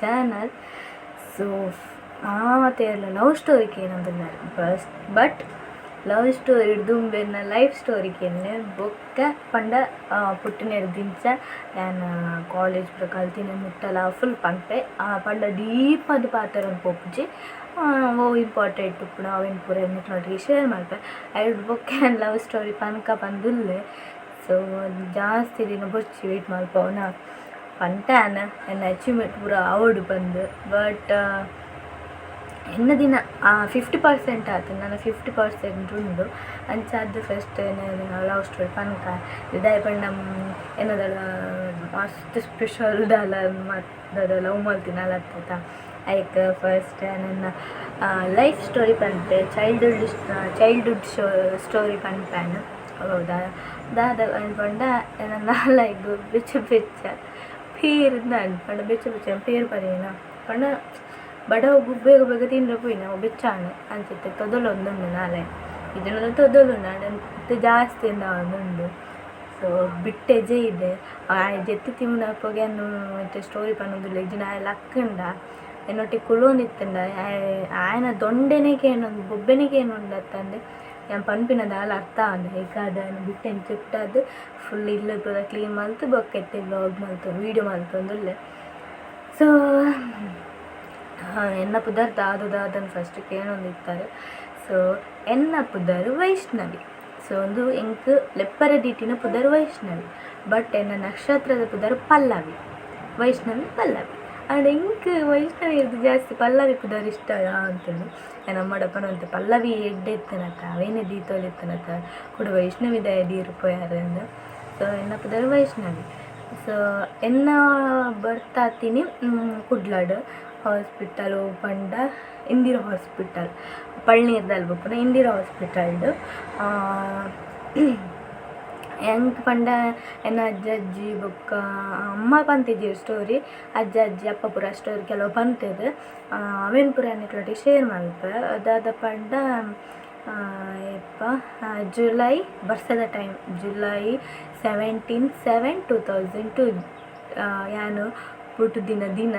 Channel. So ಮಾತೆರ್ಲ love story ಕೇನೊಂದುಲ್ಲೆರ್ bus but love story ದುಂಬೆನ್ನ life story ಕೇನ್ಲೆ ಬೊಕ್ಕ ಪಂಡ ಪುಟ್ಟಿನೆಡ್ದಿಂಚ ಯಾನ್ ಕಾಲೇಜ್ ಪೂರ ಕಲ್ತಿನ ಮುಟ್ಟಲ ಫುಲ್ ಪನ್ಪೆ ಪಂಡ ಡೀಪ್ ಆದ್ ಪಾತೆರೊಂದು ಪೋಪುಜಿ. ಒವು ಇಂಪಾರ್ಟೆಂಟ್ ಉಪ್ಪುಂಡು ಅವೆನ್ ಪೂರ ನಿಕ್ಲೆನೊಟ್ಟಿಗೆ ಶೇರ್ ಮಲ್ಪೆ. ಐಡ್ ಬೊಕ್ಕ ಯಾನ್ ಲವ್ ಸ್ಟೋರಿ ಪನ್ಕ ಪಂದುಲ್ಲೆ. ಸೊ ಜಾಸ್ತಿ ದಿನ ಬೊರ್ಚಿ ವೇಟ್ ಮಲ್ಪವುನ ಪಂತೆ ಯಾನ್ ಎನ್ನ ಅಚೀವ್ಮೆಂಟ್ ಪೂರ ಆವೊಡು ಪಂದ್. ಬಟ್ ಎನ್ನ ದಿನ 50% ಆತುಂಡು, ನನ 50% ಉಂಡು. ಅಂಚಾದ್ ಫಸ್ಟ್ ಎನ್ನ ಲವ್ ಸ್ಟೋರಿ ಪನ್ಕ. ದಾಯೆ ಪಂಡ ಎನ್ನದಲ ಮಸ್ತ್ ಸ್ಪೆಷಲ್ ದಾಲ ದಾದ ಲವ್ ಮಲ್ತಿನಲ ಅತ್ತತ. ಐಕ್ ಫಸ್ಟ್ ಎನ್ನ ಲೈಫ್ ಸ್ಟೋರಿ ಪನ್ಪೆ, ಚೈಲ್ಡ್ಹುಡ್ ಚೈಲ್ಡ್ಹುಡ್ ಸ್ಟೋರಿ ಪನ್ಪೆ ಯಾನ್. ಹೌದಾ ದಾದ ಪಂಡ ಎನ್ನ ನಾಲಾಯಿಗ್ ಬೆಚ್ಚ ಬೆಚ್ಚ ಪೇರ್ ಇಂದ್ ಪಂಡ ಬೆಚ್ಚ ಬೆಚ್ಚ ಪೇರ್ ಪರಿಯೆನ ಪಂಡ ಬಡವುಗು ಬೇಗ ಬೇಗ ತಿಂಡ ಪೋಯಿನ ಅವು ಬೆಚ್ಚ ಆಂಡ್. ಅಂಚ ಇತ್ತೆ ತೊದಲೊಂದುಂಡು ನಾಲಾಯಿ ಇಜ್ಜಿಂಡ ತೊದಲುಂಡು ಆಂಡ ಇತ್ತೆ ಜಾಸ್ತಿ ಆವೊಂದುಂಡು. ಸೊ ಬಿಟ್ಟೆ ಜೈದೆ ಆಯೆ ಜೆತ್ತ್ ತಿಂಬುನಪಗ ಯಾನ್ ಇತ್ತೆ ಸ್ಟೋರಿ ಪನೊಂದುಲ್ಲೆ. ಇಜ್ಜಿಂಡ ಆಯೆ ಲಕ್ಕುಂಡ ಎನ್ನೊಟ್ಟಿಗೆ ಕುಲೊಂದಿತ್ತುಂಡ ಆಯೆ ಆಯನ ದೊಂಡೆನೆ ಕೇನೊಂದು ಬೊಬ್ಬೆನೆ ಕೇನೊಂಡು ಅತ್ತಂದೆ ಯಾನ್ ಪನ್ಪಿನ ದಾಲ ಅರ್ಥ ಆಂಡ್. ಐಕಾದ್ ಆಯನ ಬಿಟ್ಟೆನ್ ಜೆಪ್ಟಾದ್ ಫುಲ್ ಇಲ್ಲ್ ಪೂರ ಕ್ಲೀನ್ ಮಲ್ತ್ ಬೊಕ್ಕ ಇತ್ತೆ ವ್ಲಾಗ್ ಮಲ್ತೊಂದು ವೀಡಿಯೋ ಮಲ್ತೊಂದುಲ್ಲೆ. ಸೊ ಎನ್ನ ಪುದರ್ ದಾದ ದಾದನ್ ಫಸ್ಟ್ ಕೇನೊಂದಿತ್ತಾರೆ. ಸೊ ಎನ್ನ ಪುದರ್ ವೈಷ್ಣವಿ. ಸೊ ಉಂದು ಎಂಕ್ ಲೆಪ್ಪರೆ ದೀತಿನ ಪುದರ್ ವೈಷ್ಣವಿ, ಬಟ್ ಎನ್ನ ನಕ್ಷತ್ರದ ಪುದರ್ ಪಲ್ಲವಿ. ವೈಷ್ಣವಿ ಪಲ್ಲವಿ. ಆಂಡ ಎಂಕ್ ವೈಷ್ಣವಿ ರ್ದ್ ಜಾಸ್ತಿ ಪಲ್ಲವಿ ಪುದರ್ ಇಷ್ಟ ಆತುಂಡು. ಎನ್ನ ಅಮ್ಮಡ ಪನೊಂತೆ ಪಲ್ಲವಿ ಎಡ್ಡೆ ಇತ್ತುನತ ಅವೇನೆ ದೀತೊಲಿತ್ತುನತ ಕುಡ ವೈಷ್ಣವಿ ದಾಯೆ ದೀರ್ ಪೋಯಾರ್ ಅಂದ್. ಸೊ ಎನ್ನ ಪುದರ್ ವೈಷ್ಣವಿ. ಸೊ ಎನ್ನ ಬರ್ತ್ ಆತಿನಿ ಕುಡ್ಲಡ್ ಹಾಸ್ಪಿಟಲ್ ಒವು ಪಂಡ ಇಂದಿರಾ ಹಾಸ್ಪಿಟಲ್, ಪಳ್ನೀರ್ದಲ್ಪ ಉಪ್ಪುನ ಇಂದಿರಾ ಹಾಸ್ಪಿಟಲ್ಡ್. ಎಂಕ್ ಪಂಡ ಎನ್ನ ಅಜ್ಜ ಅಜ್ಜಿ ಬೊಕ್ಕ ಅಮ್ಮ ಪಂತಿಜೆರ್ ಸ್ಟೋರಿ, ಅಜ್ಜ ಅಜ್ಜಿ ಅಪ್ಪ ಪೂರ ಸ್ಟೋರಿ ಕೆಲವು ಪಂತೆರ್. ಅವೆನ್ ಪೂರ ನಿಕ್ಲೆನೊಟ್ಟಿಗೆ ಶೇರ್ ಮಲ್ಪೆ. ದಾದ ಪಂಡ ಏಪ ಜುಲೈ ಬರ್ಸದ ಟೈಮ್, ಜುಲೈ 17/7/2002 ಯಾನ್ ಪುಟ್ಟುದಿನ ದಿನ.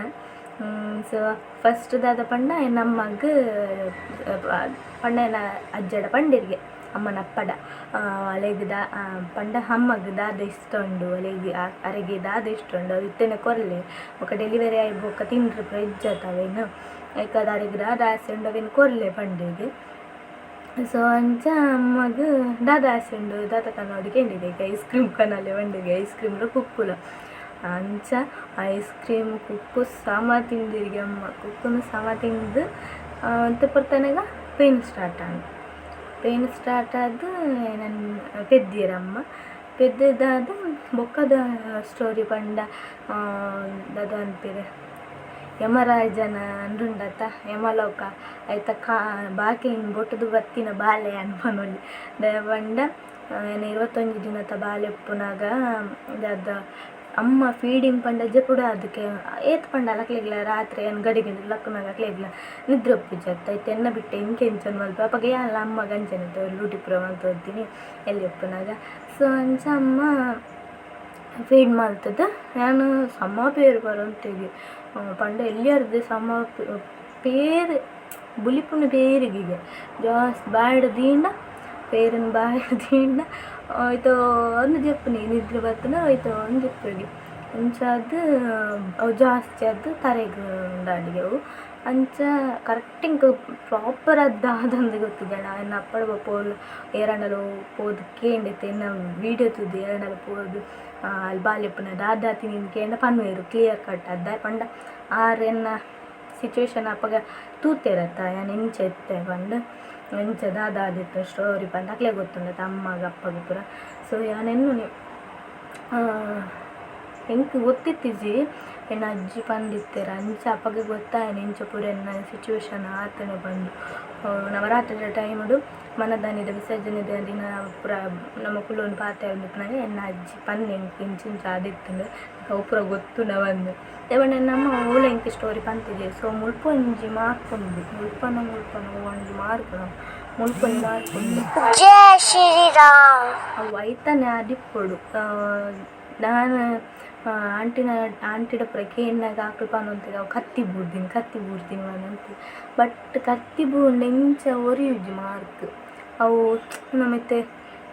ಸೊ ಫಸ್ಟ್ ದಾದ ಪಂಡ ಎನ್ನ ಅಮ್ಮಗ್ ಪಂಡ ಎನ್ನ ಅಜ್ಜಡ ಪಂಡೆರ್ಗೆ ಅಮ್ಮನ ಅಪ್ಪಡ ಅಲೆಗ್ ದಾ ಪಂಡ ಅಮ್ಮಗ್ ದಾದ ಇಷ್ಟ ಉಂಡು, ಅಲೆಗ್ ಅರೆಗ್ ದಾದ ಇಷ್ಟ ಉಂಡು ಅವು ಇತ್ತೆನೆ ಕೊರ್ಲೆ, ಬೊಕ ಡೆಲಿವರಿ ಆಯಿ ಬೊಕ್ಕ ತಿಂಡ್ರೆ ಪೂರ ಇಜ್ಜತ ಅವೆನ್, ಐಕಾದ್ ಅರೆಗ್ ದಾದ ಆಸೆ ಉಂಡು ಅವೆನ್ ಕೊರ್ಲೆ ಪಂಡೆರ್. ಸೊ ಅಂಚ ಅಮ್ಮಗ್ ದಾದ ಆಸೆ ಉಂಡು ದಾದ ಕನೊಡು ಕೇಂಡೆರ್. ಐಕ್ ಐಸ್ ಕ್ರೀಮ್ ಕನಲೆ ಪಂಡೆರ್, ಐಸ್ ಕ್ರೀಮ್ಲ ಕುಕ್ಕುಲ. ಅಂಚ ಐಸ್ ಕ್ರೀಮ್ ಕುಕ್ಕು ಸಮ ತಿಂದೆರ್ಗೆ ಅಮ್ಮ. ಕುಕ್ಕುನು ಸಮ ತಿಂದು ಒಂತೆ ಪೊರ್ತನಗ ಪೇನ್ ಸ್ಟಾರ್ಟ್ ಆಂಡ್. ಪೇನ್ ಸ್ಟಾರ್ಟ್ ಆದ್ ಎನನ್ ಪೆದ್ದಿಯೆರ್ ಅಮ್ಮ. ಪೆದ್ದುದಾದ್ ಬೊಕ್ಕದ ಸ್ಟೋರಿ ಪಂಡ ದಾದ ಪನ್ಪೆರ್ ಯಮರಾಜನ ಉಂಡುಂಡತ ಯಮಲೋಕ ಐತ ಕಾ ಬಾಕಿಲ್ನ್ ಬೊಟ್ಟುದು ಬತ್ತಿನ ಬಾಲೆ ಯಾನ್ ಪನೊಲಿ. ದಾಯೆ ಪಂಡ ಯಾನ್ 21 ದಿನತ ಬಾಲೆ ಉಪ್ಪುನಗ ದಾದ ಅಮ್ಮ ಫೀಡಿಂಗ್ ಪಂಡ ಜೆಪುಡಾದ್ ಏತ್ ಪಂಡಲ ಅಕ್ಲೆಗ್ಲ ರಾತ್ರೆ ಯಾನ್ ಗಡಿಗೆ ಲಕ್ಕುನಗ ಅಕ್ಲೆಗ್ಲ ನಿದ್ರೆ ಉಪ್ಪುಜಿ ಅತ್ತ. ಇತ್ತೆ ಎನ್ನ ಬಿಟ್ಟೆ ಎಂಕ್ ಎಂಚ ಮಲ್ಪೆ ಅಪಗ ಯಾನ್ಲ ಅಮ್ಮಗ್ ಅಂಚನೆ ಲೂಟಿ ಪೂರ ಮಲ್ತೊಂದಿನಿ ಎಲ್ಯ ಉಪ್ಪುನಗ. ಸೊ ಅಂಚ ಅಮ್ಮ ಫೀಡ್ ಮಲ್ತುದು ಯಾನ್ ಸಮ ಪೇರ್ ಪರೊಂತೆಗೆ ಪಂಡ ಎಲ್ಯರ್ದ್ ಸಮ ಪೇರ್ ಬುಲಿಪುನ ಪೇರಿಗೆ ಜಾಸ್ತಿ ಬಾಯಿಡ್ ದೀಂಡ ಪೇರನ್ ಬಾಯಿಡ್ ದೀಂಡ ಐತ ಒಂದು ಜೆಪ್ಪುನಿ ನಿದ್ರೆ ಬತ್ತುಂಡ ಐತ ಒಂದು ಜೆಪ್ಪುನಿ. ಅಂಚಾದ್ ಅವು ಜಾಸ್ತಿ ಆದ್ ತರೆಗ್ ಉಂಡಾಂಡ್ ಅವು. ಅಂಚ ಕರೆಕ್ಟ್ ಎಂಕ್ ಪ್ರಾಪರ್ ಆದ್ ದಾದಂದ್ ಗೊತ್ತಿಜ್ಜಂಡ ಎನ್ನ ಅಪ್ಪಡ ಬೊಕ ಓಲು ಏರಾಂಡಲ ಪೋದು ಕೇಂಡಿತ್ತೆ ಎನ್ನ ವೀಡಿಯೋ ತೂದು ಏರಾಂಡಲ ಪೋದು ಅಲ್ ಬಾಲೆ ಇಪ್ಪುನ ದಾದ ಆತಿನಿ ಇಂದ್ ಕೇಂಡ ಪನ್ಪೆರ್ ಕ್ಲಿಯರ್ ಕಟ್ ಆದ್. ದಾಯೆ ಪಂಡ ಆರ್ ಎನ್ನ ಸಿಚುವೇಶನ್ ಅಪಗ ತೂತೆರತ್ತ ಯಾನ್ ಎಂಚ ಇತ್ತೆ ಪಂದ್ ಎಂಚ ದಾದ ಆದಿತ್ತು ಸ್ಟೋರಿ ಪಂದ್ ಅಕ್ಲೆಗ್ ಗೊತ್ತುಂಡತ್ತ ಅಮ್ಮಗ್ ಅಪ್ಪಗ್ ಪೂರ. ಸೊ ಯಾನ್ ಎನ್ನುನಿ ಎಂಕ್ ಗೊತ್ತಿತ್ತಿಜಿ ಎನ್ನ ಅಜ್ಜಿ ಪಂದಿತ್ತೆರ್ ಅಂಚ ಅಪಗ ಗೊತ್ತಾಯಿನಿ ಇಂಚ ಪೂರ ಎನ್ನ ಸಿಚುವೇಶನ್ ಆತ್ಂಡ್ ಪಂದ್. ನವರಾತ್ರಿದ ಟೈಮುಡು ಮನದಾನಿದ ವಿಸರ್ಜನೆದ ದಿನ ಪೂರ ನಮ ಕುಲ್ಲೊಂದು ಪಾತೆರೊಂದಿಪ್ಪುನಗ ಎನ್ನ ಅಜ್ಜಿ ಪನ್ನೆ ಎಂಕ್ ಇಂಚ ಇಂಚ ಆದಿತ್ತ್ಂಡ್ ಅವು ಪೂರ ಗೊತ್ತುಂಡ ಪಂದ್. ದಾಯೆ ಪಂಡ ಎನ್ನ ಅಮ್ಮ ಓಲ ಎಂಕ್ ಸ್ಟೋರಿ ಪಂತಿಜೆರ್. ಸೊ ಮುಲ್ಪ ಒಂಜಿ ಮಾರ್ಕ್ ಉಂಡು, ಮುಲ್ಪನ ಮುಲ್ಪನ ಒಂಜಿ ಮಾರ್ಕ್ ಮುಲ್ಪ ಒಂಜಿ ಮಾರ್ಕ್ ಉಂಡು. ಜೈ ಶ್ರೀರಾಮ್. ಅವು ಐತನೆ ಆದಿಪ್ಪೊಡು. ನಾನು ಆಂಟಿನ ಆಂಟಿಡ ಪೂರ ಕೇನ್ನಗ ಅಕುಲು ಪನೊಂತೆರ್ ಅವು ಕತ್ತಿ ಬೂರ್ದಿನಿ ಕತ್ತಿ ಬೂರ್ದಿನಿ ಪನೊಂತೆರ್. ಬಟ್ ಕತ್ತಿ ಬೂರ್ಂಡ ಇಂಚ ಒರಿಯುಜಿ ಮಾರ್ಕ್ ಅವು ನಮ್ಮ ಇತ್ತೆ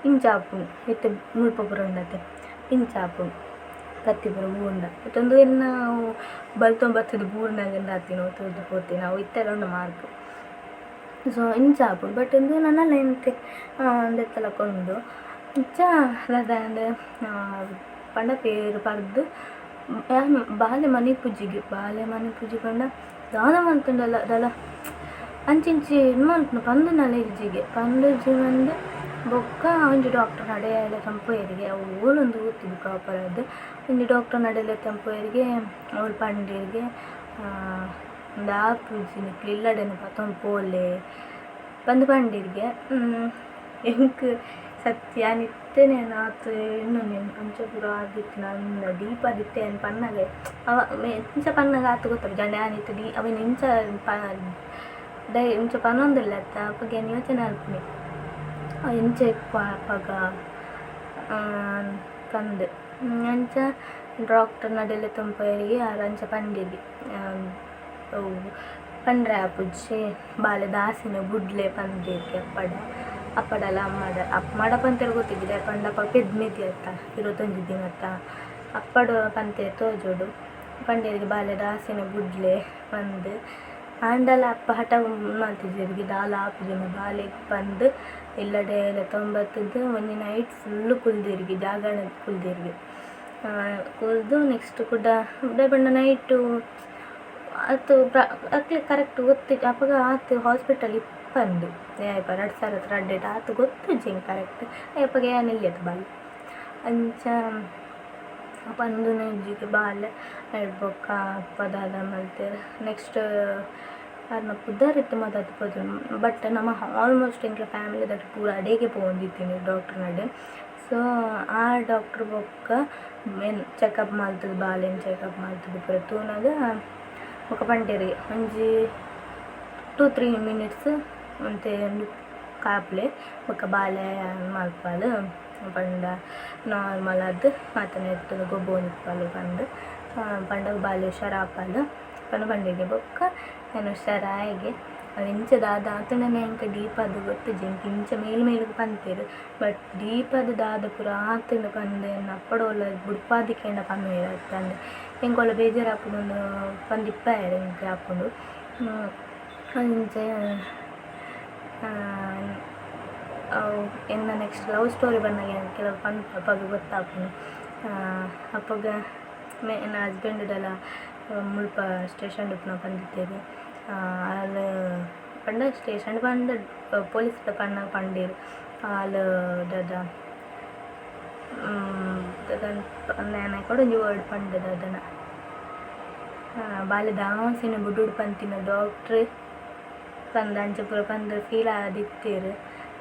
ಇಂಚ ಆಪುಂಡು ಇತ್ತೆ ಮುಲ್ಪ ಪೂರ ಉಂಡತೆ ಇಂಚ ಆಪುಂಡು ಕತ್ತಿ ಪೂರ ಬೂರ್ಂಡ. ಇತ್ತೆ ಉಂದು ಎನ್ನ ಬಲ್ತೊಂದು ಬತ್ತುದು ಬೂರ್ನಗ ಆತಿನ ತೂದು ಪೋತಿನ ಅವು ಇತ್ತೆಲ ಉಂಡು ಮಾರ್ಕ್. ಸೊ ಇಂಚ ಆಪುಂಡು ಬಟ್ ಉಂದು ನನಲ ಎಂತೆ ಉಂದೆತ್ತ ಲೆಕ್ಕ ಉಂಡು. ಇಂಚ ದಾದಾಂಡ್ ಪಂಡ ಪೇರ್ ಪರ್ದ್ ಯಾನ್ ಬಾಲೆ ಮನಿಪುಜಿಗೆ ಬಾಲೆ ಮನಿಪುಜಿ ಪಂಡ ದಾದ ಮಲ್ತುಂಡಲ ದಾಲ ಅಂಚಿಂಚಿ ಇದು ಮಲ್ಪುನು ಪಂದುನಲ ಇಜ್ಜಿಗೆ ಪಂದುಜಿ ಪಂದ್ ಬೊಕ್ಕ ಒಂಜಿ ಡಾಕ್ಟರ್ ನಡೆ ಲೆತೊಂದು ಅವು ಓಲುಂದು ಗೊತ್ತಿಜ್ಜಿ ಪ್ರಾಪರ್ ಆದ್ ಒಂಜಿ ಡಾಕ್ಟರ್ ನಡೆ ಲೆತೊಂದು ಪೋಯೆರ್ಗೆ ಅವ್ಲು ಪಂಡೆರ್ಗೆ ಉಂದು ಆಪುಜಿ ನಿಕ್ಲು ಇಲ್ಲಡೆನೆ ಪತೊಂದು ಪೋಲೆ ಪಂದ್ ಪಂಡೆರ್ಗೆ. ಎಂಕ್ ಸತ್ಯ ಯಾನ್ ಇತ್ತೆನೆ ಯಾನ್ ಆತ್ ಎನ್ನೊಂದು ಅಂಚ ಪೂರ ಆದಿತ್ತಿನ ಅಂದ ಡೀಪ್ ಆದಿತ್ತೆ ಯಾನ್ ಪನ್ನಗ ಅವ ಇಂಚ ಪನ್ನಗ ಆತ್ ಗೊತ್ತಾಪುಜಿ ಆಂಡ ಯಾನ್ ಇತ್ತೆ ಅವೆನ್ ಇಂಚ ಇಂಚ ಪನೊಂದುಲ್ಲೆ ಅತ್ತ ಅಪಗ ಯಾನ್ ಯೋಚನೆ ಮಲ್ಪುನಿ ಎಂಚ ಇಪ್ಪ ಅಪಗ ಪಂದ್. ಅಂಚ ಡಾಕ್ಟರ್ ನಡೆ ಲೆತೊಂದು ಪೋಯೆರ್ಗೆ ಆರ್ ಅಂಚ ಪಂಡೆರ್ಗೆ ಪಂಡ್ರೆ ಆಪುಜಿ ಬಾಲೆ ದಾಸಿನ ಬುಡ್ಲೆ ಪಂದೆರ್ಗೆ ಅಪ್ಪಡ ಅಪ್ಪಡಲ ಅಮ್ಮಡ ಅಮ್ಮಡ ಪಂತೆರ್ ಗೊತ್ತಿಜ್ಜಿ ದಾಯೆ ಪಂಡ ಅಪಗ ಪೆದ್ಮೆದಿ ಅತ್ತ 21 ದಿನತ್ತ ಅಪ್ಪಡ ಪಂತೆರ್ ತೋಜೊಡು ಪಂಡೆರ್ಗೆ ಬಾಲೆ ದಾಸಿನ ಬುಡ್ಲೆ ಪಂದ್. ಆಂಡಲ ಅಪ್ಪ ಹಠ ಮಲ್ತಿಜೆರ್ಗೆ ದಾಲ ಆಪುಜಿಂದ್ ಬಾಲೆಗ್ ಪಂದ್ ಇಲ್ಲಡೆ ಲೆತೊಂದು ಒಂಜಿ ನೈಟ್ ಫುಲ್ಲು ಕುಲ್ದೆರ್ಗೆ ಜಾಗರಣೆ ಕುಲ್ದೆರ್ಗೆ ಕುಲ್ದು ನೆಕ್ಸ್ಟ್ ಕುಡ ದಾಯೆ ಪಂಡ ನೈಟು ಆತ್ ಅಕ್ಲೆಗ್ ಕರೆಕ್ಟ್ ಗೊತ್ತಿಜ್ಜಿ ಅಪಗ ಆತ್ ಹಾಸ್ಪಿಟಲ್ ಇಪ್ಪಂದ್ ಏಪ 2002 ಆತ್ ಗೊತ್ತಿಜ್ಜಿ ಎಂಕ್ ಕರೆಕ್ಟ್ ಅಪಗ ಯಾನ್ ಎಲ್ಯೆತ ಬಾಲೆ ಅಂಚ ಪಂದುನ ಇಜ್ಜಿಗೆ ಬಾಲೆ ಐಡ್ ಬೊಕ್ಕ ಅಪ್ಪ ದಾದ ಮಲ್ತೆರ್ ನೆಕ್ಸ್ಟ್ ಆರ್ನ ಪುದರ್ ಇತ್ತೆ ಮದತ್ ಪೋತುಂಡು ಬಟ್ ನಮ ಆಲ್ಮೋಸ್ಟ್ ಎಂಕ್ಲ ಫ್ಯಾಮಿಲಿದಕ್ಲು ಪೂರ ಅಡೇಗೆ ಪೋವೊಂದಿತ್ತಿನಿ ಡಾಕ್ಟರ್ ನಡೆ. ಸೊ ಆ ಡಾಕ್ಟ್ರ್ ಬೊಕ್ಕ ಮೇನ್ ಚೆಕಪ್ ಮಲ್ತುದು ಬಾಲೆನ್ ಚೆಕಪ್ ಮಲ್ತುದು ಪೂರ ತೂನಗ ಬೊಕ್ಕ ಪಂಡೆರ್ಗೆ ಒಂಜಿ 2-3 ಮಿನಿಟ್ಸ್ ಒಂತೆ ಕಾಪುಲೆ ಬೊಕ್ಕ ಬಾಲೆ ಮಲ್ಪಲು ಪಂಡ ನಾರ್ಮಲ್ ಆದ್ ಮಾತ ನೆಟ್ಟ್ ಗೊಬ್ಬೊಂದಿಪ್ಪಲು ಪಂದ್ ಪಂಡ ಬಾಲೆ ಹುಷಾರಾಪಲ್ ಪಂದ್ ಪಂಡೆರ್ಗೆ. ಬೊಕ್ಕ ಯಾನ್ ಹುಷಾರಾಯೆಗೆ ಅವು ಎಂಚ ದಾದ ಆತುಂಡನೆ ಎಂಕ್ ಡೀಪ್ ಆದ್ ಗೊತ್ತಿಜ್ಜಿ ಎಂಕ್ ಇಂಚ ಮೇಲ್ ಮೇಲ್ಗ್ ಪಂತೆರ್ ಬಟ್ ಡೀಪ್ ಆದ್ ದಾದ ಪೂರ ಆತುಂಡು ಪಂದ್ ಎನ್ನ ಅಪ್ಪಡ ಓಲ ಬುಡ್ಪಾದ್ ಕೇಂಡ ಪನ್ಪೆರ್ ಅತ್ತಂದೆ ಎಂಕ್ ಓಲ ಬೇಜಾರಾಪುಂಡು ಪಂದ್ ಇಪ್ಪಯೆರ್ ಎಂಕ್ ಆಪುಂಡು. ಅಂಚ ಅವು ಎನ್ನ next love story ಬನ್ನಗ ಯಾನ್ ಕೆಲವು ಪನ್ಪ ಅಪಗ ಗೊತ್ತಾಪುಂಡು. ಅಪಗ ಎನ್ನ ಹಸ್ಬೆಂಡ್ಡಲ ಮುಲ್ಪ ಸ್ಟೇಷನ್ ಉಪ್ಪುನ ಪಂದಿತ್ತೆರ್ ಆಲ್ ಪಂಡ ಸ್ಟೇಷನ್ ಪಂಡ ಪೊಲೀಸ್ ಪನ್ನಗ ಪಂಡೆರ್ ಆಲ್ ದಾದ ದಾದ ಯಾನ್ ಕುಡ ಒಂಜಿ ವರ್ಡ್ ಪಂಡೆ ದಾದನ ಬಾಲೆ ದಾಸಿನ ಬುಡುಡು ಪಂತಿನ ಡಾಕ್ಟ್ರ್ ಪಂದ್ ಅಂಚ ಪೂರ ಪಂದ್ ಫೀಲ್ ಆದಿತ್ತೆರ್.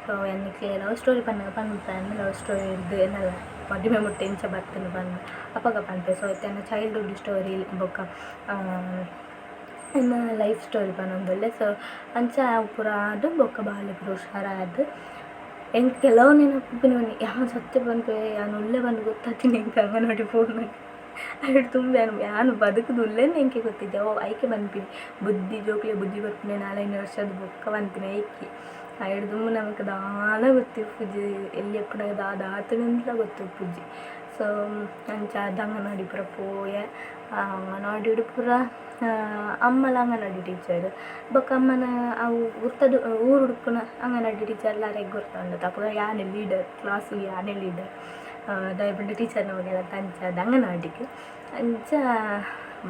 ಸೊ ಯಾನ್ ನಿಕ್ಲೆ ಲವ್ ಸ್ಟೋರಿ ಪನ್ನಗ ಪನ್ಪೆ ಲವ್ ಸ್ಟೋರಿ ಇರ್ದ್ ಎನ್ನಲ ಮದಿಮೆ ಮುಟ್ಟ ಎಂಚ ಬತ್ತುಂಡು ಪಂದ್ ಅಪಗ ಪನ್ಪೆ. ಸೊ ಇತ್ತೆ ಎನ್ನ ಚೈಲ್ಡ್ಹುಡ್ ಸ್ಟೋರಿ ಬೊಕ್ಕ ಎನ್ನ ಲೈಫ್ ಸ್ಟೋರಿ ಪನೊಂದುಲ್ಲೆ. ಸೊ ಅಂಚ ಅವು ಪೂರ ಆದ್ ಬೊಕ್ಕ ಬಾಲೆ ಪೂರ ಹುಷಾರಾದ್ ಎಂಕ್ ಕೆಲವು ನೆನಪು ಯಾನ್ ಸತ್ಯ ಪನ್ಪೆ ಯಾನ್ ಉಲ್ಲೆ ಪಂದ್ ಗೊತ್ತಾತಿನಿ ಎಂಕ್ ಅಂಗನವಾಡಿ ಪೋನಗ ಐಟ್ ದುಂಬು ಯಾನ್ ಯಾನ್ ಬದುಕುದು ಉಲ್ಲೆಂದ್ ಎಂಕೆ ಗೊತ್ತಿಜ್ಜಿ. ಅವು ಐಕೆ ಪನ್ಪಿನಿ ಬುದ್ಧಿ ಜೋಕ್ಲೆಗ್ ಬುದ್ಧಿ ಬರ್ಪುನೆ 4-5 ವರ್ಷದ ಬೊಕ್ಕ ಪನ್ಪಿನ ಐಕೆ ಐಡ್ ದುಂಬು ನಮಕ್ ದಾಲ ಗೊತ್ತಿಪ್ಪುಜಿ ಎಲ್ಲಿ ಉಪ್ಪುನಗ ದಾದ ಆತುಂಡುಂದ್ಲ ಗೊತ್ತಿಪ್ಪುಜಿ. ಸೊ ಅಂಚ ಆದ್ ಅಂಗನವಾಡಿ ಪೂರ ಪೋಯೆ ಅಂಗನವಾಡಿಡ್ ಪೂರ ಅಮ್ಮಲ ಅಂಗನವಾಡಿ ಟೀಚರ್ ಬೊಕ್ಕ ಅಮ್ಮನ ಅವು ಗುರ್ತದ ಊರುಡು ಉಪ್ಪುನ ಅಂಗನವಾಡಿ ಟೀಚರ್ಲ ಅರೆಗ್ ಗುರ್ತ ಉಂಡತ್ತ. ಅಪಗ ಯಾನೆ ಲೀಡರ್ ಕ್ಲಾಸಿಗ್ ಯಾನೆ ಲೀಡರ್ ದಾಯೆ ಪಂಡ ಟೀಚರ್ನ ಮಗಲ್ ಅಂಚಾದ್ ಅಂಗನವಾಡಿಗ್ ಅಂಚ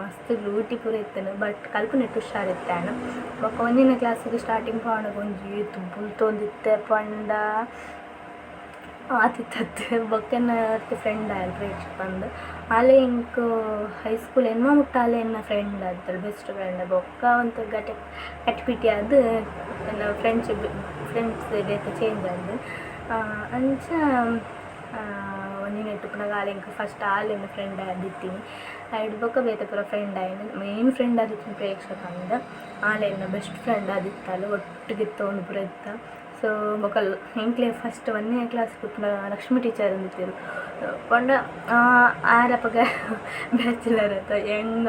ಮಸ್ತ್ ಲೂಟಿ ಪೂರ ಇತ್ತುಂಡು ಬಟ್ ಕಲ್ಪುನೆಟ್ ಹುಷಾರಿತ್ತೆ ಯಾನ್. ಬೊಕ್ಕ ಒಂಜಿನೇ ಕ್ಲಾಸಿಗ್ ಸ್ಟಾರ್ಟಿಂಗ್ ಪೋನಗ ಒಂಜಿ ಏತ್ ಬುಲ್ತೊಂದಿತ್ತೆ ಪಂಡ ಆತಿತ್ತತ್. ಬೊಕ್ಕ ಎನ್ನ ಒರ್ತಿ ಫ್ರೆಂಡ್ ಆಯಲ್ ಪ್ರೇಕ್ಷ ಪಂದ್ ಆಲೇ ಎಂಕ್ ಹೈಸ್ಕೂಲ್ ಎನ್ಮ ಮುಟ್ಟ ಆಲೇ ಎನ್ನ ಫ್ರೆಂಡ್ ಆದಿತ್ತಲ್ ಬೆಸ್ಟ್ ಫ್ರೆಂಡ್. ಬೊಕ್ಕ ಒಂತೆ ಗಟ್ಟಿ ಕಟ್ಪಿಟಿ ಆದ್ ಎನ್ನ ಫ್ರೆಂಡ್ಶಿಪ್ ಫ್ರೆಂಡ್ಸ್ ಬೇತೆ ಚೇಂಜ್ ಆದ್ ಅಂಚ ಒಂಜಿನೆಟ್ ಉಪ್ಪುನಗ ಆಲ್ ಎಂಕ್ ಫಸ್ಟ್ ಆಲ್ ಎನ್ನ ಫ್ರೆಂಡ್ ಆದಿತ್ತಿನಿ. ಐಡ್ ಬೊಕ್ಕ ಬೇತೆ ಪೂರ ಫ್ರೆಂಡ್ ಆಯಿನಿ ಮೇನ್ ಫ್ರೆಂಡ್ ಆದಿತ್ತಿನಿ ಪ್ರೇಕ್ಷ ಪಂದ್. ಆಲೆ ಎನ್ನ ಬೆಸ್ಟ್ ಫ್ರೆಂಡ್ ಆದಿತ್ತಾಲ್ ಒಟ್ಟಿಗೆ ಇತ್ತೊಂದು ಪೂರ ಇತ್ತ. ಸೊ ಬೊಕ ಎಂಕ್ಲೆ ಫಸ್ಟ್ ಒಂಜನೇ ಕ್ಲಾಸ್ ಲಕ್ಷ್ಮಿ ಟೀಚರ್ ಅಂದಿತ್ತೆರ್ ಪಂಡ ಆರ್ ಅಪಗ ಬ್ಯಾಚುಲರ್ ಅತ್ತ ಯಂಗ್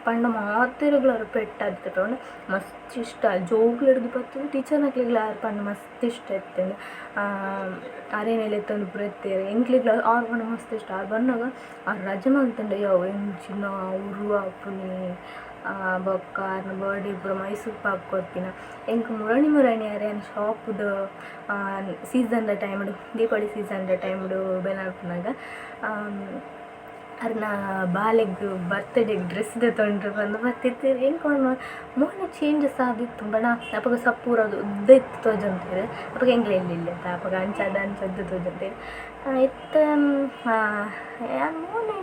ಪಂಡ ಮಾತೆರೆಗ್ಲ ಆರ್ ಪೆಟ್ಟ್ ಆದಿತ್ತೆರ್ ಪಂಡ ಮಸ್ತ್ ಇಷ್ಟ ಜೋಕ್ಲೆಡ್ದ್ ಪತ್ತುದು ಟೀಚರ್ನಕ್ಲೆಗ್ಲ ಆರ್ ಪಂಡ ಮಸ್ತ್ ಇಷ್ಟ ಇತ್ತ್ಂಡ್. ಅರೆನೆ ಲೆತ್ತೊಂದು ಪೂರ ಇತ್ತೆರ್ ಎಂಕ್ಲೆಗ್ಲ ಆರ್ ಪಂಡ ಮಸ್ತ್ ಇಷ್ಟ. ಆರ್ ಬನ್ನಗ ಆರ್ ರಜೆ ಮಲ್ತ್ಂಡ ಯಾವು ಎಂಚಿನ ಉರು ಆಪುನಿ. ಬೊಕ್ಕ ಆರ್ನ ಬರ್ಡೇ ಪೂರ ಮೈಸೂರು ಪಾಕ್ ಕೊರ್ಪಿನ ಎಂಕ್ ಮುರಣಿ ಮುರಣಿ ಅರೆನ ಶಾಪ್ಡ್ ಸೀಸನ್ದ ಟೈಮ್ಡ್ ದೀಪಾವಳಿ ಸೀಸನ್ದ ಟೈಮ್ಡ್ ಬೇಲೆ ಅರ್ನ ಬಾಲೆಗ್ ಬರ್ತ್ಡೇಗ್ ಡ್ರೆಸ್ ದೆತೊಂಡ್ರೆ ಪಂದ್ ಬತ್ತಿತ್ತೆರ್. ಎಂಕ್ ಮೋನೆ ಚೇಂಜಸ್ ಆದಿತ್ತು ಬಣ ಅಪಗ ಸಪೂರ ಉದ್ದ ಇತ್ತು ತೋಜೊಂದಿತ್ತೆರ್ ಅಪಗ ಎಂಕ್ಲೆ ಎಲ್ಯ ಅತ್ತ ಅಪಗ ಅಂಚಾದ್ ಅಂಚ ಉದ್ದ ತೋಜೊಂದಿತ್ತೆರ್. ಇತ್ತೆ ಯಾನ್ ಮೋನೆ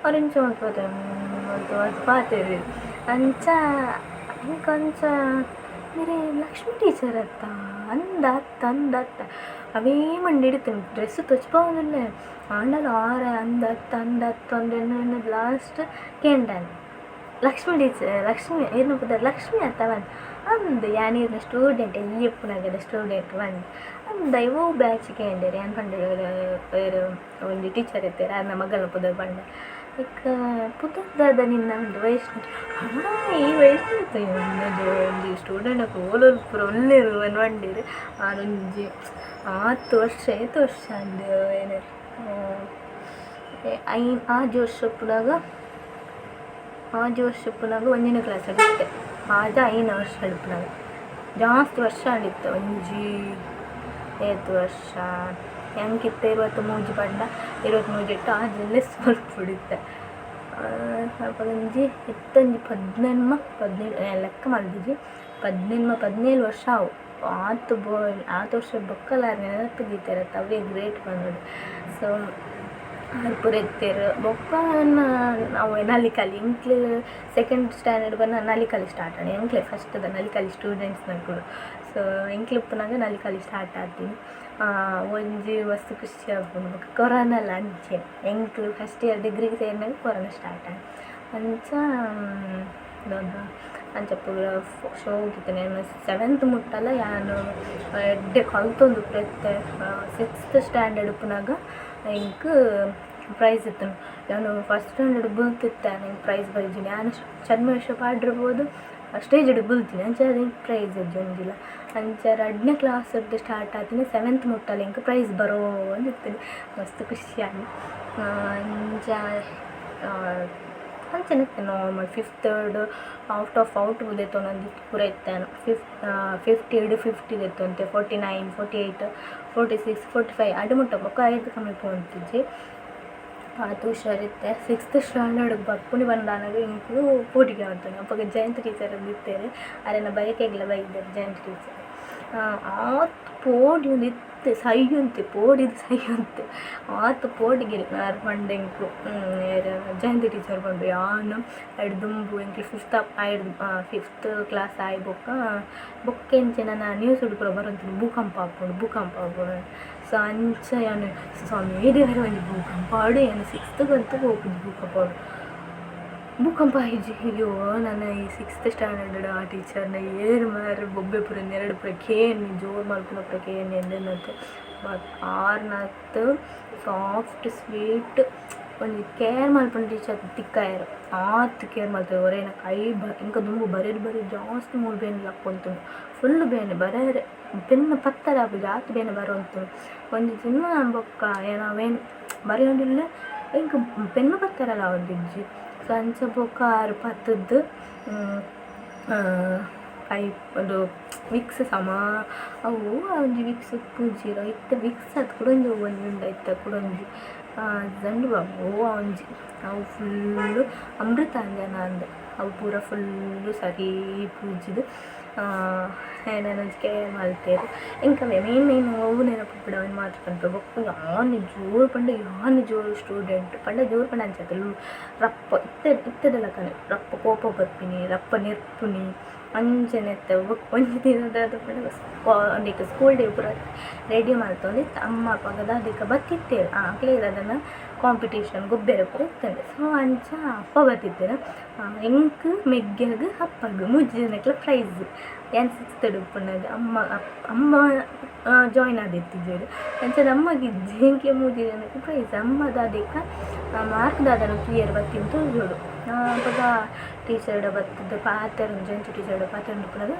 ಅವ್ರು ಇಂಚ ಮಲ್ಪುವೆರ್ ಮಲ್ತ್ ಪಾತೆರುವೆರ್ ಅಂಚ ಎಂಕ್ ಅಂಚ ಮೇರೆ ಲಕ್ಷ್ಮಿ ಟೀಚರ್ ಅತ್ತಾ ಅಂದ್ ಅತ್ತ ಅಂದ್ ಅತ್ತ ಅವೇ ಮಂಡೆಡ್ ಇತ್ತ್ಂಡ್ ಡ್ರೆಸ್ ತೊಜ್ಪಾವೊಂದುಲ್ಲೆ ಆಂಡಲ ಆರೆ ಅಂದ್ ಅತ್ತ ಅಂದ್ ಅತ್ತ ಅಂದ್ ಎನ್ನ್ ಎನ್ನ್‌ದ್ ಲಾಸ್ಟ್ ಕೇಂಡೆ ಲಕ್ಷ್ಮಿ ಟೀಚರ್ ಲಕ್ಷ್ಮಿ ಈರ್ನ ಪುದರ್ ಲಕ್ಷ್ಮಿ ಅತ್ತ ಪಂದ್ ಅಂದ್ ಯಾನ್ ಈರ್ನ ಸ್ಟೂಡೆಂಟ್ ಎಲ್ಯ ಉಪ್ಪುನಗದ ಸ್ಟೂಡೆಂಟ್ ಪಂದ್ ಅಂದ ಒವು ಬ್ಯಾಚ್ ಕೇಂಡೆರ್ ಯಾನ್ ಪಂಡೆ ಏರ್ ಒಂಜಿ ಟೀಚರ್ ಇತ್ತೆರ್ ಆರ್ನ ಮಗಲ್ನ ಪುದರ್ ಪಂಡೆ. ಐಕ್ ಪುದರ್ ದಾದ ನಿನ್ನ ಪಂದ್ ವೈಷ್ಣವಿ ಈ ವೈಷ್ಣವಿ ಒಂಜಿ ಸ್ಟೂಡೆಂಟ್ ಅಕುಲು ಓಲೋಲು ಪೂರ ಉಲ್ಲೆರ್ ಪಂದ್ ಪಂಡೆರ್. ಆರ್ ಒಂಜಿ ಆತ್ ವರ್ಷ ಏತ್ ವರ್ಷ ಆಂಡ್ ಏನ್ ಐನ್ ಆಜಿ ವರ್ಷ ಉಪ್ಪುನಗ ಆಜಿ ವರ್ಷ ಉಪ್ಪುನಗ ಒಂಜನೇ ಕ್ಲಾಸ್ ಇತ್ತೆ ಆಜ ಐನ್ ವರ್ಷ ಉಪ್ಪುನಗ ಜಾಸ್ತಿ ವರ್ಷ ಆಂಡಿತ್ತು ಒಂಜಿ ಏತ್ ವರ್ಷ ಎಂಕ್ ಇತ್ತೆ 23 ಪಂಡ 23 ಇಟ್ಟು ಆಜಿ ಲೆಸ್ ಮಲ್ಪೊಡಿತ್ತೆ ಅಪಗ ಒಂಜಿ ಇತ್ತೊಂಜಿ 18 17 ಲೆಕ್ಕ ಮಲ್ದಿಜಿ 18 17 ವರ್ಷ ಆವು. ಆತ್ ಬೋ ಆತ್ ವರ್ಷ ಬೊಕ್ಕಲ ಆರ್ ನೆನಪು ದೀತೆರತ್ತ ಅವೇ ಗ್ರೇಟ್ ಪನೊಡು. ಸೊ ಆರ್ ಪೂರ ಇತ್ತೆರ್ ಬೊಕ್ಕ ಅವು ನಲಿಕಲಿ ಎಂಕ್ಲೆ ಸೆಕೆಂಡ್ ಸ್ಟ್ಯಾಂಡರ್ಡ್ ಬನ್ನಗ ನಲಿಕಲಿ ಸ್ಟಾರ್ಟ್ ಆಂಡ್ ಎಂಕ್ಲೆ ಫಸ್ಟ್ದ ನಲಿಕಲಿ ಸ್ಟೂಡೆಂಟ್ಸ್ನಕುಲು. ಸೊ ಎಂಕ್ಲು ಉಪ್ಪುನಗ ನಲಿಕಲಿ ಸ್ಟಾರ್ಟ್ ಆತಿನಿ ಒಂಜಿ ಮಸ್ತ್ ಖುಷಿ ಆಪುಂಡು. ಬೊಕ್ಕ ಕೊರೋನಾಲ ಅಂಚೆ ಎಂಕ್ಲು ಫಸ್ಟ್ ಇಯರ್ ಡಿಗ್ರಿಗೆ ಸೇರಿನಾಗ ಕೊರೋನಾ ಸ್ಟಾರ್ಟ್ ಆಂಡ್ ಅಂಚ ದಾದ ಅಂಚ ಪೂರ ಶೋಕ್ ಇತ್ತಿನಿ. ಸೆವೆಂತ್ ಮುಟ್ಟಲ ಯಾನ್ ಎಡ್ಡೆ ಕಲ್ತೊಂದು ಪೂರ ಇತ್ತೆ. ಸಿಕ್ಸ್ತ್ ಸ್ಟ್ಯಾಂಡರ್ಡ್ ಉಪ್ಪುನಗ ಎಂಕ್ ಪ್ರೈಸ್ ಇತ್ತುಂಡು. ಯಾನ್ ಫಸ್ಟ್ ಸ್ಟ್ಯಾಂಡರ್ಡ್ ಬುಲ್ತಿತ್ತೆ ಎಂಕ್ ಪ್ರೈಸ್ ಬೈಜಿಂಡ ಯಾನ್ ಛದ್ಮವೇಷ ಪಾಡಿರ್ಬೋದು ಸ್ಟೇಜ್ಡ್ ಬುಲ್ತಿನಿ ಅಂಚ ಎಂಕ್ ಪ್ರೈಸ್ ಇಜ್ಜಿ ಒಂಜಿಲ. ಅಂಚ ರಡ್ಡನೇ ಕ್ಲಾಸ್‌ಡ್ದು ಸ್ಟಾರ್ಟ್ ಆತಿನಿ ಸೆವೆಂತ್ ಮುಟ್ಟಲ ಎಂಕ್ ಪ್ರೈಸ್ ಬರೋಂದಿತ್ತುಂಡು ಮಸ್ತ್ ಖುಷಿ ಆಂಡ್. ಅಂಚ ಅಂಚನೆ ಇತ್ತೆ normal fifth out of out ದೆತ್ತೊನೊಂದು ಪೂರ ಇತ್ತೆ ಯಾನ್ ಫಿಫ್ಟಿಡ್ 50 ದೆತ್ತೊಂತೆ 49 48 46 45 ಅಡೆ ಮುಟ್ಟ ಬೊಕ್ಕ ಐರ್ದ್ ಕಮ್ಮಿ ಪೋವೊಂದಿತ್ತಿಜ್ಜಿ ಆತ್ ಹುಷಾರಿತ್ತೆ. ಸಿಕ್ಸ್ತ್ ಸ್ಟ್ಯಾಂಡರ್ಡ್ ಬರ್ಪುನಿ ಪಂದಾನಗ ಎಂಕ್ ಪೋಡಿಗೆ ಆತುಂಡು. ಅಪಗ ಜಯಂತಿ ಟೀಚರ್ ಇತ್ತೆರ್ ಅರೆನ ಬಯಕೆಗ್ಲ ಬೈದೆರ್ ಜಯಂತಿ ಟೀಚರ್. ಆತ್ ಪೋಡ್ಯೊಂದು ಇತ್ತೆ ಸೈಯೊಂತೆ ಪೋಡಿದ್ ಸೈಯೊಂತೆ ಆತ್ ಪೋಡಿಗೆ ಆರ್ ಪಂಡೆ ಎಂಕ್ ಏರ್ ಜಯಂತಿ ಟೀಚರ್ ಪಂಡೆ ಯಾನ್ ಐಡ್ ದುಂಬು ಎಂಕ್ ಫಿಫ್ತ್ ಐಡ್ ಫಿಫ್ತ್ ಕ್ಲಾಸ್ ಆಯಿ ಬೊಕ್ಕ ಬೊಕ್ಕ ಎಂಚ ನನ ನ್ಯೂಸ್‌ಡ್ ಪೂರ ಬರೊಂದಿತ್ತುಂಡು ಭೂಕಂಪ ಆಪುಂಡು ಭೂಕಂಪ ಆಪುಂಡು. ಸೊ ಅಂಚ ಯಾನ್ ಸ್ವಾಮಿ ದೇವರೇ ಒಂಜಿ ಭೂಕಂಪ ಆವಡ್ ಯಾನ್ ಸಿಕ್ಸ್ತ್‌ಗಂತೂ ಪೋಪುಜಿ ಭೂಕಂಪ ಆವಡ್ ಭೂಕಂಪ ಆಯಿಜಿ. ಅಯ್ಯೋ ನನ ಈ ಸಿಕ್ಸ್ತ್ ಸ್ಟ್ಯಾಂಡರ್ಡ್ ಆ ಟೀಚರ್ನ ಏರ್ ಮಾರ್ರೆ ಬೊಬ್ಬೆ ಪೂರ ನೆರಡು ಪೂರ ಕೇನ್ ಜೋರು ಮಲ್ಪುನ ಪೂರ ಕೇನ್ ಎಂದೆನ್ನತೆ. ಬಟ್ ಆರ್ನತ್ ಸಾಫ್ಟ್ ಸ್ವೀಟ್ ಒಂಜಿ ಕೇರ್ ಮಲ್ಪುನ ಟೀಚರ್ ತಿಕ್ಕಾಯೆರ್ ಆತ್ ಕೇರ್ ಮಲ್ತೆರ್. ಒರೇನ ಕೈ ಎಂಕ್ ದುಂಬು ಬರೆದ್ ಬರೆದ್ ಜಾಸ್ತಿ ಮೂಲು ಬೇನೆ ಲಕ್ಕೊಂತುಂಡು ಫುಲ್ ಬೇನೆ ಬರೆರೆ ಪೆನ್ ಪತ್ತರೆ ಆಪುಜಿ ಆತ್ ಬೇನೆ ಬರೊಂತುಂಡು. ಒಂಜಿ ದಿನ ಬೊಕ್ಕ ಯಾನ್ ಅವೇನ್ ಬರೆಯೊಂದುಲ್ಲೆ ಎಂಕ್ ಪೆನ್ ಪತ್ತರೆಲ ಆವೊಂದಿಜ್ಜಿ. ಸೊ ಅಂಚ ಬೊಕ್ಕ ಆರ್ ಪತ್ತುದು ಕೈ ಉಂದು ವಿಕ್ಸ್ ಸಮ ಅವು ಒಂಜಿ ವಿಕ್ಸ್ ಪೂಜಿರ ಇತ್ತೆ ವಿಕ್ಸ್ ಅತ್ ಕುಡೊಂಜಿ ಒಂಜಿ ಉಂಡು ಇತ್ತೆ ಕುಡೊಂಜಿ ಝಂಡು ಬಾಮ್ ಒವ್ವಾ ಒಂಜಿ ಅವು ಫುಲ್ಲು ಅಮೃತಾಂಜನ ಅಂದ್ ಅವು ಪೂರ ಫುಲ್ಲು ಸರಿ ಪೂಜಿದ್ ಎನನ್ ಒಂಜಿ ಕೇರ್ ಮಲ್ತೆರ್. ಎಂಕ್ ಅವೇ ಮೇನ್ ಮೇನ್ ಒವು ನೆನಪುಪ್ಪುಂಡು ಅವೆನ್ ಮಾತ್ರ ಪನ್ಪೆ. ಬೊಕ್ಕ ಯಾನ್ ಜೋರು ಪಂಡ ಯಾನ್ ಜೋರು ಸ್ಟೂಡೆಂಟ್ ಪಂಡ ಜೋರು ಪಂಡ ಅಂಚ ಅತ್ತ್ ರಪ್ಪ ಇತ್ತೆ ಇತ್ತೆದ ಲೆಕ್ಕನೆ ರಪ್ಪ ಕೋಪ ಬರ್ಪಿನಿ ರಪ್ಪ ನೆರ್ಪುನಿ ಅಂಚನೆ ಇತ್ತೆ. ಬೊಕ್ಕ ಒಂಜಿ ದಿನ ದಾದ ಪಂಡ ಉಂದೆಕ್ ಸ್ಕೂಲ್ ಡೇ ಪೂರ ರೆಡಿ ಮಲ್ತೊಂದಿತ್ತ ಅಮ್ಮ ಅಪಗ ದಾದಿಕ ಬತ್ತಿತ್ತೆರ್ ಅಕ್ಲೆಗ್ ದಾದನ ಕಾಂಪಿಟೇಷನ್ ಗೊಬ್ಬೆರೆ ಪೂರ ಇತ್ತ್ಂಡ್. ಸೊ ಅಂಚ ಅಪ್ಪ ಬತ್ತಿತ್ತೆರ್. ಎಂಕ್, ಮೆಗ್ಯಗ್, ಅಪ್ಪಗ್ ಮೂಜಿ ಜನಕ್ಲ ಪ್ರೈಸ್. ಯಾನ್ ಸಿಕ್ಸ್ತ್ ಉಪ್ಪುನಗ ಅಮ್ಮ ಅಮ್ಮ ಜಾಯಿನ್ ಆದಿತ್ತಿಜೆರ್, ಅಂಚಾದ್ ಅಮ್ಮಗ್ ಇಜ್ಜಿ. ಎಂಕ್ಲೆ ಮೂಜಿ ಜನಕ್ ಪ್ರೈಸ್. ಅಮ್ಮ ದಾದೆಕ ಮಾರ್ಕ್ ದಾದನ ತೂಯೆರೆ ಬತ್ತಿನ ತೋಜೊಡು. ಅಪಗ ಟೀಚರ್ಡ ಬತ್ತುದು ಪಾತೆರೊಂದು, ಜಂಚು ಟೀಚರ್ಡ ಪಾತೆರೊಂದುಪ್ಪುನಗ.